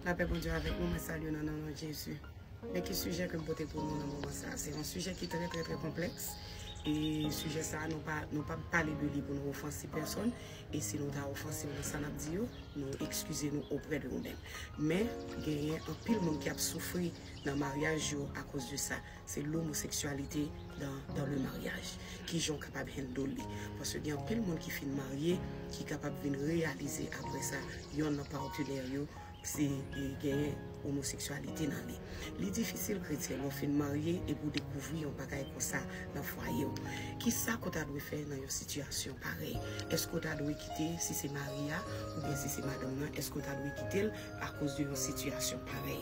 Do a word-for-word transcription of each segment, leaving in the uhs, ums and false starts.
Lapè Bondye avèk nou, mwen salye w nan non Jezi. Men ki sijè ke m pote pou nou nan moman sa a? Se yon sijè ki trè, trè, trè konplèks. E sijè sa a, nou pa, nou pa pale de li pou nou ofanse pèsòn. E si nou ta ofanse w nan sa n ap di yo, nou ekskize nou oprè de ou menm. Men, genyen anpil moun ki ap soufri nan maryaj yo akoz de sa. Se lomoseksyalite dans, dans le mariage. Kijan w kapab handle li? Paske gen anpil moun ki fin marye, ki kapab vin reyalize apre sa, yonn nan patenè yo se, e, genyen omoseksyalite nan li. Li difisil, kretyen, lè w fin marye epi w dekouvri yon bagay konsa nan fwaye w. Kisa ke w ta dwe fè nan yon sitiyasyon parèy? Èske w ta dwe kite, si se mari a, oubyen si se madanm nan, èske w ta dwe kite l akoz de yon sitiyasyon parèy?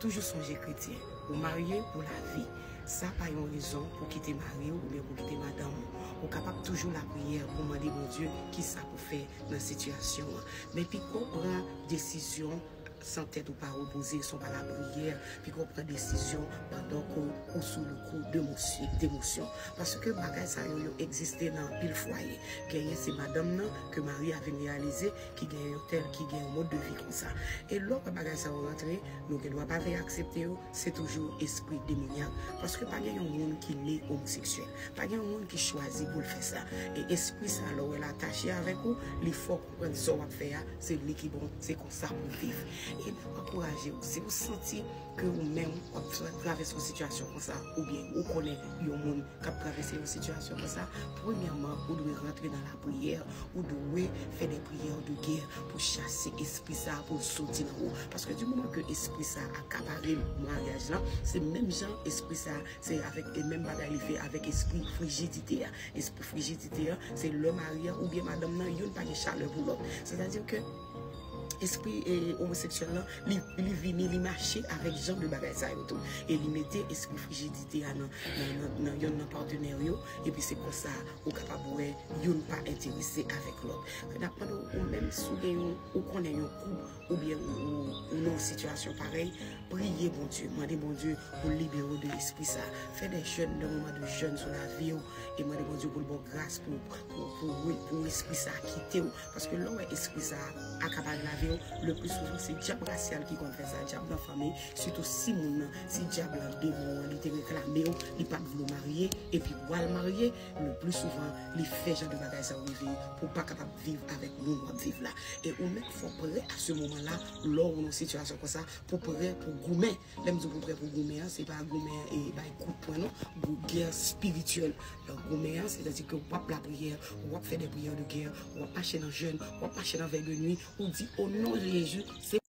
Toujou sonje, kretyen, ou marye pou lavi. Sa pa yon rezon pou kite mari w oubyen pou kite madanm ou. Ou kapab toujou lapriyè pou mande Bondye kisa pou fè nan sitiyasyon an. Men piko pran desizyon san tèt ou pa repoze, san w pa lapriyè, piko pran desizyon pandan ke ou sou le kou de emosyon, demosyon. Paske bagay sa yo, yo egziste nan anpil fwaye. Genyen se madanm nan ke mari a vin reyalize ki gen yon tèl, ki gen yon mòd de vi konsa. E lè w wè bagay sa yo rantre, nou gen dwa pa vle aksepte yo, se toujou espri demonyak. Paske pa gen yon moun ki ne omoseksyèl. Pa gen yon moun ki chwazi pou l fè sa. E espri sa, lè w wè l atache avèk ou, li fè w konprann sa w ap fè a, se li ki bon, se konsa pou w viv. E m ap ankouraje w, si w santi ke ou menm w ap tra-, travèse yon sitiyasyon konsa, oubyen ou konnen yon moun k ap travèse yon sitiyasyon konsa, premyèman, ou dwe rantre nan lapriyè, ou dwe fè de priyè de gè pou chase espri sa, pou l soti nan ou. Paske di moman ke espri sa akapare maryaj lan, se menm jan espri sa, se avèk, e menm bagay li fè avèk espri frijidite a. Espri frijidite a, se lè mari a oubyen madanm nan, youn pa gen chalè pou lòt. Sètadi ke espri, e, omoseksyèl lan, li, li vini, li mache avèk jan de bagay sa yo tou. E li mete espri frijidite a nan, nan, nan, nan yonn nan patenè yo, epi se konsa ou kapab wè youn pa enterese avèk lòt. N ap mande w, ou menm, si w gen yon, ou konnen yon koup, oubyen ou, ou, ou nan yon sitiyasyon parèy, priye Bondye, mande Bondye pou libere w de espri sa. Fè de jèn, de moman de jèn sou lavi w, e mande Bondye pou l ba w gras pou, pou, pou, pou, pou espri sa kite w. Paske lè w wè espri sa akapare lavi w, le pli souvan se dyab rasyal ki konn fè sa, dyab nan fanmi, sitou si moun nan, si dyab lan, demon an, li te reklame w, li pa t vle w marye, epi w al marye, le pli souvan, li fè jan de bagay sa yo rive pou w pa kapab viv avèk moun w ap viv la. E ou menm fò w prè a se moman la, lè w nan sitiyasyon konsa, pou w prè pou goumen. Lè m di w pou w prè pou goumen an, se pa goumen e bay kout pwen non, gou-, gè espirityèl. Lè w goumen an, sètadi ke w ap lapriyè, w ap fè de priyè de gè, w ap mache nan jèn, w ap mache nan vèy de nwi, ou di, o non de Jezi, se